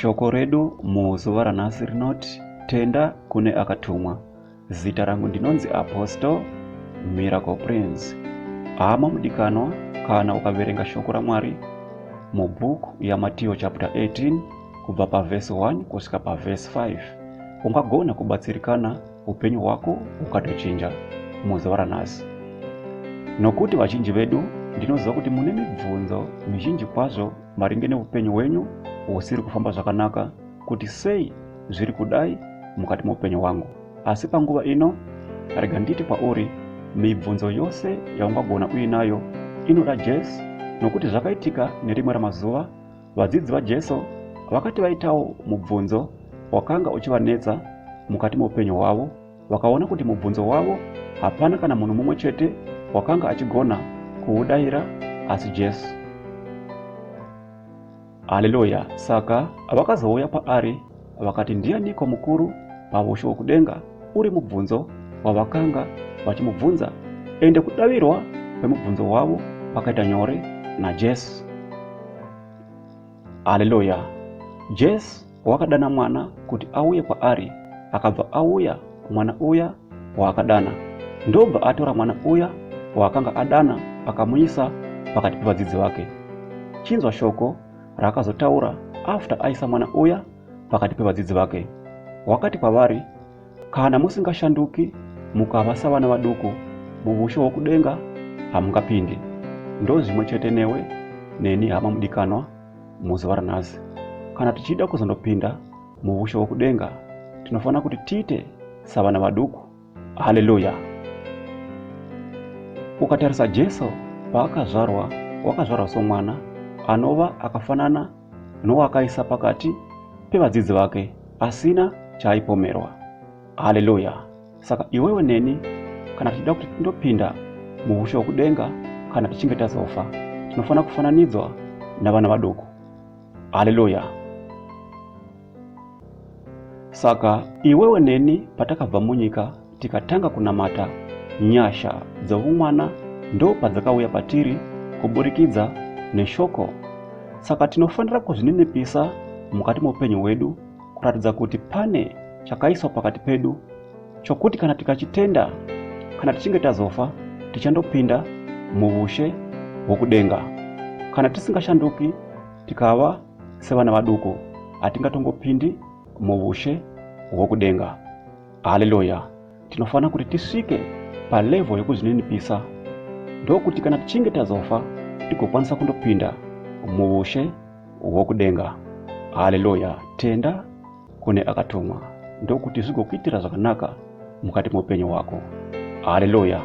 Shoko redu muzuva ranhasi rinoti tenda kune akatumwa. Zita rangu ndinonzi Apostle Miracle Prince. Hama mudikanwa, kana ukaverenga shoko raMwari mubhuku yaMatiyo chapter 18 kubva pavhesi 1 kusvika pavhesi 5 ungagona kubatsirikana upenyu hwako hukatochinja muzuva ranhasi. Nokuti vazhinji vedu ndinoziva kuti mune mibvunzo mizhinji kwazvo maringe neupenyu hwenyu husiri kufamba zvakanaka kuti sei zviri kudai mukati meupenyu hwangu. Asi panguva ino rega nditi kwauri mibvunzo yose yaungagona uinayo inoda Jesu, nokuti zvakaitika nerimwe ramazuva vadzidzi vaJesu vakati vaitawo mubvunzo wakanga uchivanetsa mukati meupenyu hwavo. Vakaona kuti mubvunzo wavo hapana kana munhu mumwe chete wakanga achigona kuudaira asi Jesu. Haleluya! Saka vakazouya paari vakati, ndianiko mukuru paushe hwokudenga? Uri mubvunzo wavakanga vachimubvunza, ende kudavirwa kwemubvunzo wavo kwakaita nyore naJesu. Haleluya! Jesu wakadana mwana kuti auye kwaari, akabva auya mwana uya waakadana, ndobva atora mwana uya waakanga adana akamuisa pakati pevadzidzi vake. Chinzwa shoko raakazotaura after aisa mwana uya pakati pevadzidzi vake. Wakati kwavari, kana musingashanduki mukava savana vaduku muvushe hwokudenga hamungapindi. Ndozvimwe chete newe neni, hama mudikanwa, muzuva ranhasi. Kana tichida kuzondopinda muvushe hwokudenga, tinofanira kuti tiite savana vaduku. Haleluya! Ukatarisa Jesu paakazvarwa, wakazvarwa somwana anova akafanana nowakaisa pakati pevadzidzi vake asina chaaipomerwa. Haleluya! Saka iwewe neni kana tichida kuti tindopinda muushe hwokudenga kana tichinge tazofa, tinofanira kufananidzwa navana vaduku. Haleluya! Saka iwewe neni patakabva munyika tikatanga kunamata, nyasha dzoumwana ndo padzakauya patiri kuburikidza neshoko. Saka tinofanira kuzvininipisa mukati moupenyu hwedu kuratidza kuti pane chakaiswa pakati pedu chokuti kana tikachitenda, kana tichinge tazofa, tichandopinda muvushe hwokudenga. Kana tisingashanduki tikava sevana vaduku, hatingatongopindi muvushe hwokudenga. Haleluya! Tinofanira kuti tisvike palevho yekuzvininipisa, ndokuti kana tichinge tazofa tigokwanisa kundopinda muvushe hwokudenga. Haleluya! Tenda kune akatumwa, ndokuti zvigokuitira zvakanaka mukati meupenyu hwako. Haleluya!